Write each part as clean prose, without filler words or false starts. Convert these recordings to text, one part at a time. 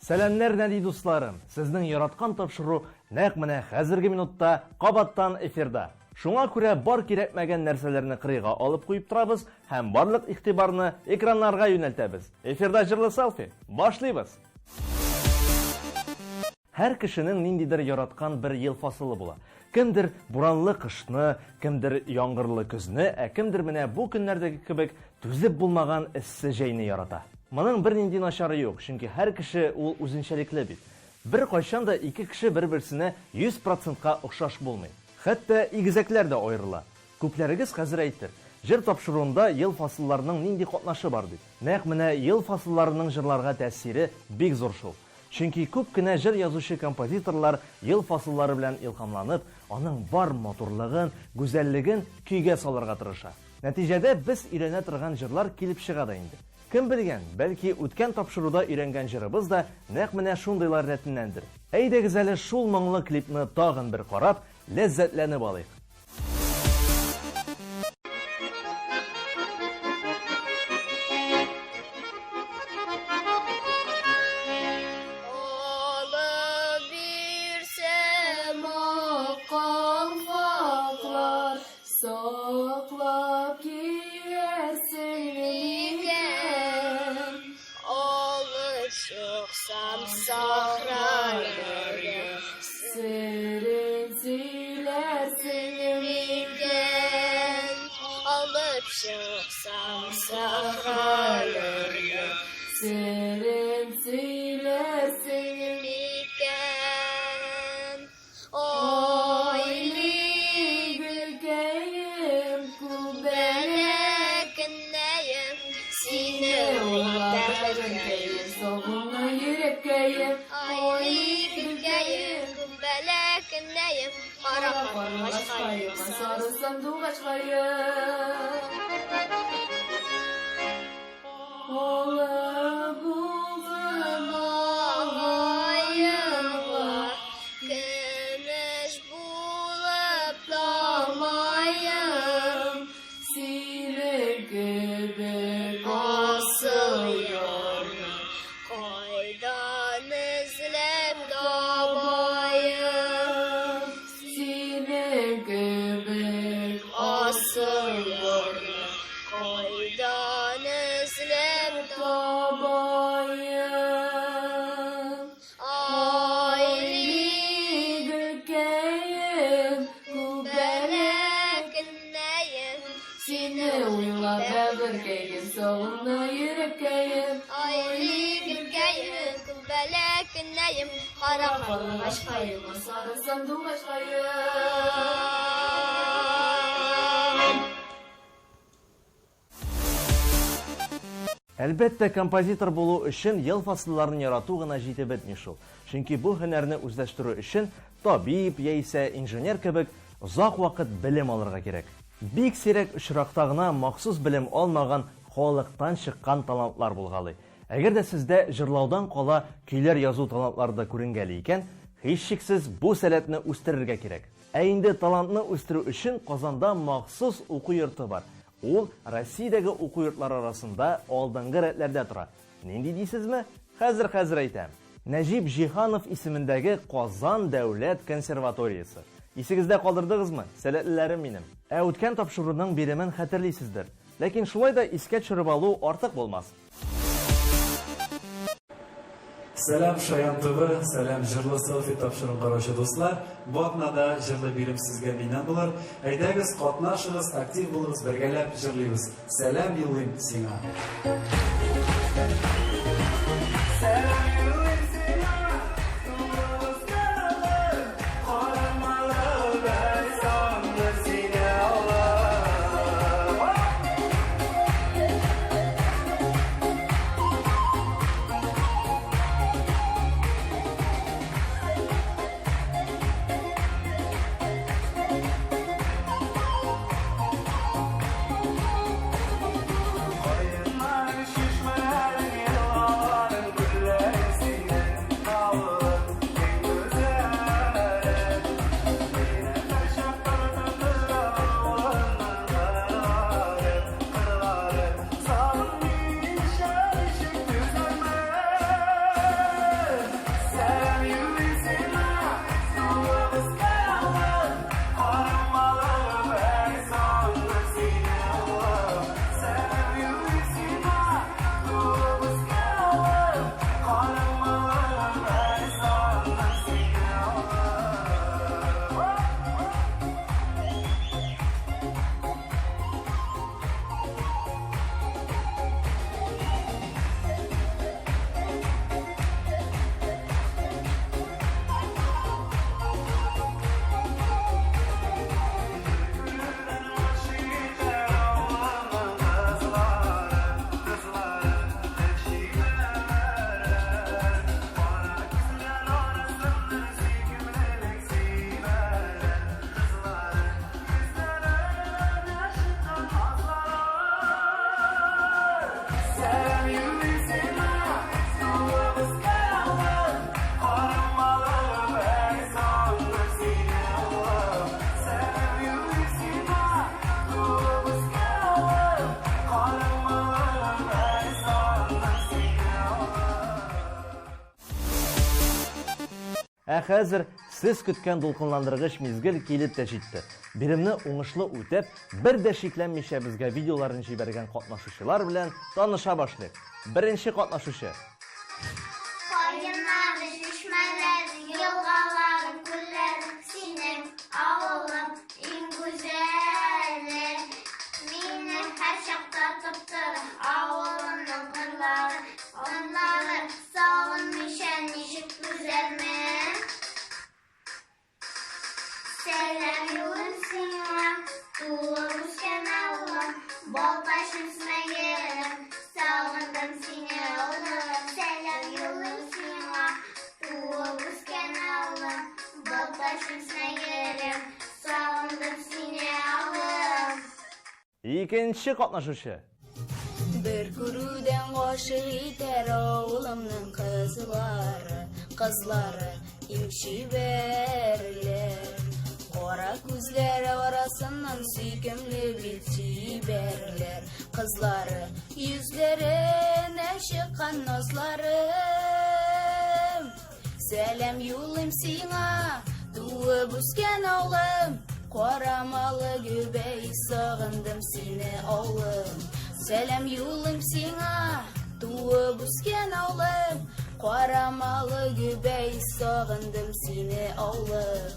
Сәламнәр, нәни дусларым! Сезнең яраткан тапшыру нәкъ менә хәзерге минутта кабаттан эфирда. Шуңа күрә бар кирәкмәгән нәрсәләрне кырыйга алып куеп торабыз һәм барлык игътибарны экраннарга юнәлтәбез. Эфирда җырлы селфи. Башлыйбыз! Һәр кешенең ниндидер яраткан бер ел фасылы була. Кемдер буранлы кышны, кемдер яңгырлы көзне, ә кемдер менә бу көннәрдәге кебек түзеп булмаган эссе җәйне ярата. Моның бернинди начары юк, чөнки һәр кеше ул үзенчәлекле бит. Беркайчан да ике кеше бер-берсенә 100 процентка охшаш булмый. Хәтта игезәкләр дә аерыла. Күпләрегез хәзер әйтер, җыр тапшыруында ел фасылларының нинди катнашы бар дип. Нәкъ менә ел фасылларының җырларга тәэсире бик зур шул. Чөнки күп кенә җыр язучы композиторлар ел фасыллары белән илһамланып, аның бар матурлыгын, гүзәллеген көйгә салырга тырыша. Нәтиҗәдә без өйрәнә торган җырлар килеп чыга да инде. Кем белгән, бәлки үткән тапшыруда өйрәнгән җырыбыз да нәкъ менә шундыйлар рәтеннәндер. Әйдәгез әле шул моңлы клипны тагын бер карап, ләззәтләнеп алыйк. Саклап киярсең микән? Алып чыксам сахраларга, Серен сөйләрсең микән? Алып чыксам сахраларга, Серен сөйләрсең микән? Ой, гөлкәем, күбәләк кенәем, сине уйлап бәгырькәем, сагына йөрәккәем. Ай, гөлкәем, күбәләк кенәем, кара карлыгачкаем, сары сандугачкаем. Алып булсын Маңгаеңа көмеш булып тамаем, синең кебек асыл ярны кайдан эзләп табаем? Синең кебек асыл ярны кайдан эзләп табаем? Ай, гөлкәем, күбәләк кенәем, сине уйлап бәгырькәем, сагына йөрәккәем. Ай, гөлкәем, күбәләк кенәем, кара карлыгачкаем, сары сандугачкаем. Әлбәттә, композитор булу өчен ел фасылларын ярату гына җитеп бетми шул. Чөнки бу һөнәрне үзләштерү өчен табиб яисә инженер кебек озак вакыт белем алырга кирәк. Бик сирәк очракта гына махсус белем алмаган халыктан чыккан талантлар булгалый. Әгәр дә сездә җырлаудан кала көйләр язу талантлары да күренгәли икән, һичшиксез бу сәләтне үстерергә кирәк. Ә инде талантны үстерү өчен Казанда махсус уку йорты бар. Ул Россиядәге уку йортлары арасында алдынгы рәтләрдә тора. Нинди дисезме? Хәзер-хәзер әйтәм. Нәҗип Җиһанов исемендәге Казан дәүләт консерваториясе. Исегездә калдырдыгызмы, сәләтлеләрем минем? Ә үткән тапшыруның биремен хәтерлисездер. Ләкин шулай да искә төшереп алу артык булмас. Сәлам Шаян ТВ, сәлам Җырлы селфи тапшыруын караучы дуслар. Бу атнада җырлы бирем сезгә миннән булыр. Әйдәгез, катнашыгыз, актив булыгыз, бергәләп җырлыйбыз. Сәлам юллыйм сиңа. Сәлам юллыйм сиңа, Ә хәзер сез көткән дулкынландыргыч мизгел килеп тә җитте. Биремне уңышлы үтәп, бер дә шикләнмичә безгә видеоларын җибәргән катнашучылар белән таныша башлыйк. Беренче катнашучы. Каеннары, чишмәләре, елгалары, күлләре, синең авылың иң гүзәле. Мине һәрчак тартып тора авылымның кырлары, оннары, Сагынмыйча ничек түзәрмен? Сәлам юлым сиңа, туып үскән авылым, Балтачым, Смәелем, сагындым сине, авылым. Сәлам юлым сиңа, туып үскән авылым, Балтачым, Смәелем, сагындым сине, авылым. Икенче катнашучы. Бер күрүдән гашыйк итәр авылымның кызлары, кызлары иң чибәрләр. Кара күзләре арасыннан сөйкемле бит чибәрләр, кызлары йөзләренә чыккан назлары. Сәлам юлыйм сиңа, туып үскән авылым, Карамалы Гөбәй, сагындым сине, авылым. Сәлам юлыйм сиңа, туып үскән авылым, Карамалы Гөбәй, сагындым сине, авылым.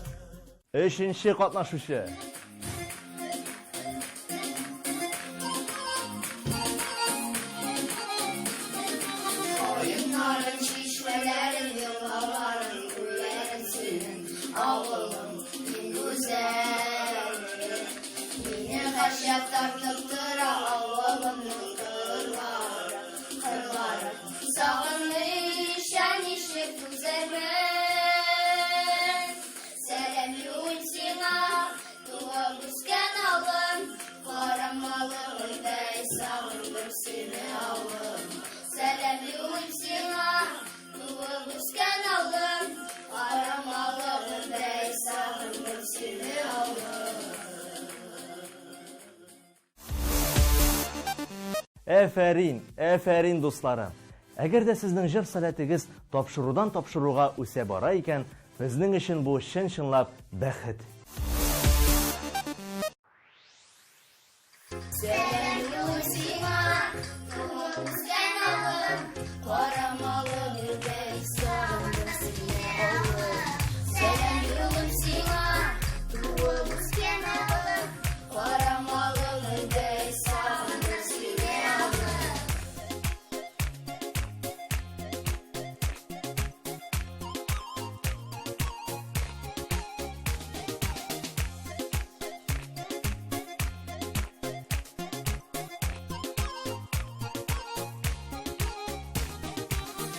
Өченче катнашучы. Каеннарың, чишмәләрең, елгаларың, күлләрең синең, авылым, иң гүзәле. Мине һәрчак тартып тора авылымның кырлары, кырлары. Сагынмыйча ничек түзәрмен? Сәлам юлыйм сиңа, туып үскән авылым, Карамалы гөлдәй сагындым сине, авылым. Сәлам юлыйм сиңа, туып үскән авылым, Карамалы гөлдәй сагындым сине, авылым. Әфәрин, әфәрин, дусларым! Әгәр дә сезнең җыр сәләтегез тапшырудан тапшыруга үсә бара икән, безнең өчен бу чын-чынлап бәхет. Сәлам юлым сиңа, туып үскән авылым, Карамалы гөлдәй сагындым сине, авылым. Сәлам юлым сиңа, туып үскән авылым, Карамалы гөлдәй сагындым сине, авылым.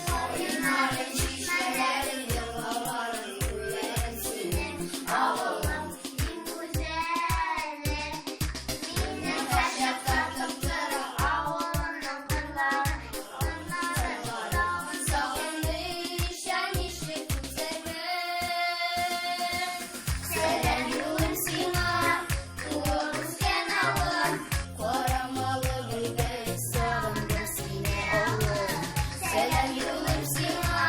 Каеннарың, чишмәләрең, елгаларың, күлләрең синең, авылым, иң гүзәле. Мине һәрчак тартып тора авылымның кырлары, кырлары, тагын Сагынмыйча ничек түзәрмен? Сәлам юлым сиңа, туып үскән авылым, Карамалы гөлдәй сагындым сине, авылым. Сәлам юлым сиңа,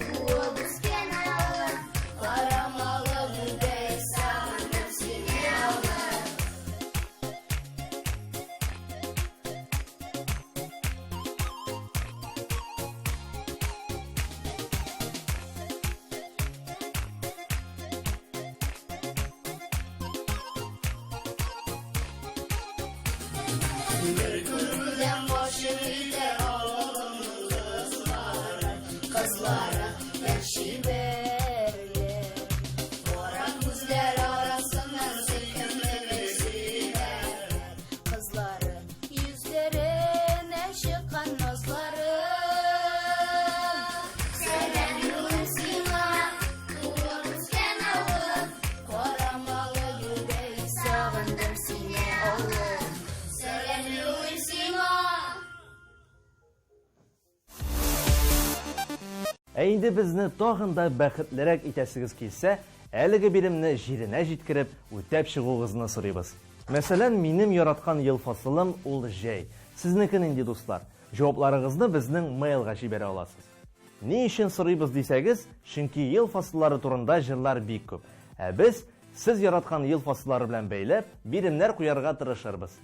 туып үскән авылым, Карамалы гөлдәй сагындым сине, авылым. Бер күрүдән башым итәр авылымның кызлары, кызлары бер чибәрләр. Кара күзләр арасыннан сөйкемле бер чибәрләр, кызлары йөзләренә чыккан назлары. Сәлам юлым сиңа, туып үскән авылым, Карамалы гөлдәй сагындым сине, авылым. Сәлам юлым сиңа. Ә инде безне тагын да бәхетлерәк итәсегез килсә, әлеге биремне җиренә җиткереп, үтәп чыгуыгызны сорыйбыз. Мәсәлән, минем яраткан ел фасылым ул җәй. Сезнеке нинди, дуслар? Җавапларыгызны безнең мейлга җибәрә аласыз. Ни өчен сорыйбыз дисәгез, чөнки ел фасыллары турында җырлар бик күп. Ә без, сез яраткан ел фасыллары белән бәйләп, биремнәр куярга тырышырбыз.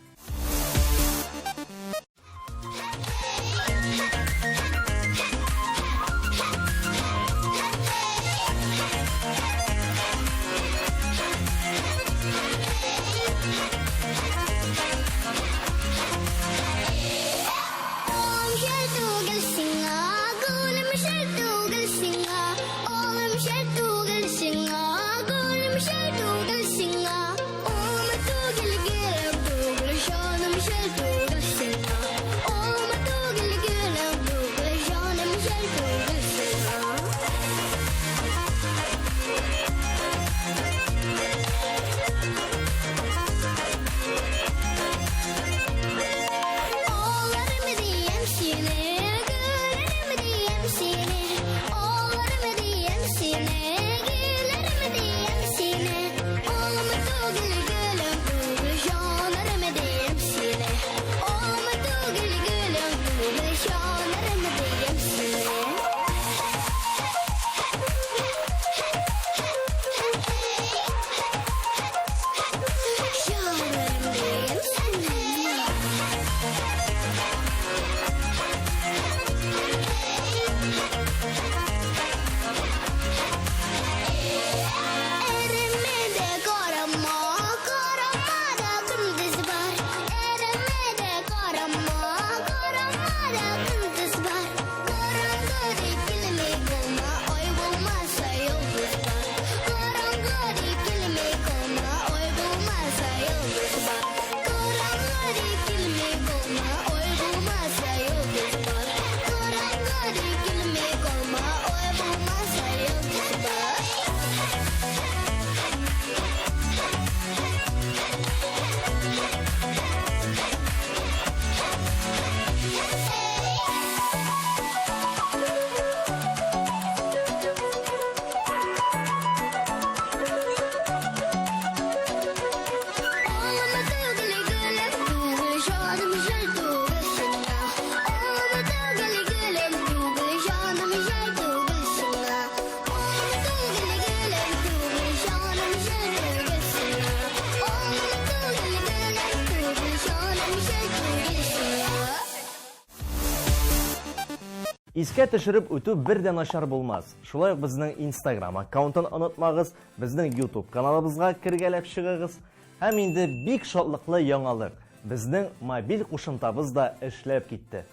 Искә төшереп үтү бер дә начар булмас. Шулай ук безнең Instagram аккаунтын онытмагыз, безнең YouTube каналыбызга кергәләп чыгыгыз. Һәм инде бик шатлыклы яңалык, безнең мобиль кушымтабыз да эшләп китте.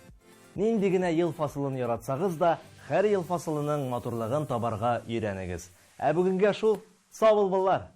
Нинди генә ел фасылын яратсагыз да, һәр ел фасылының матурлыгын табарга өйрәнегез. Ә бүгенгә шул, сау булбыллар!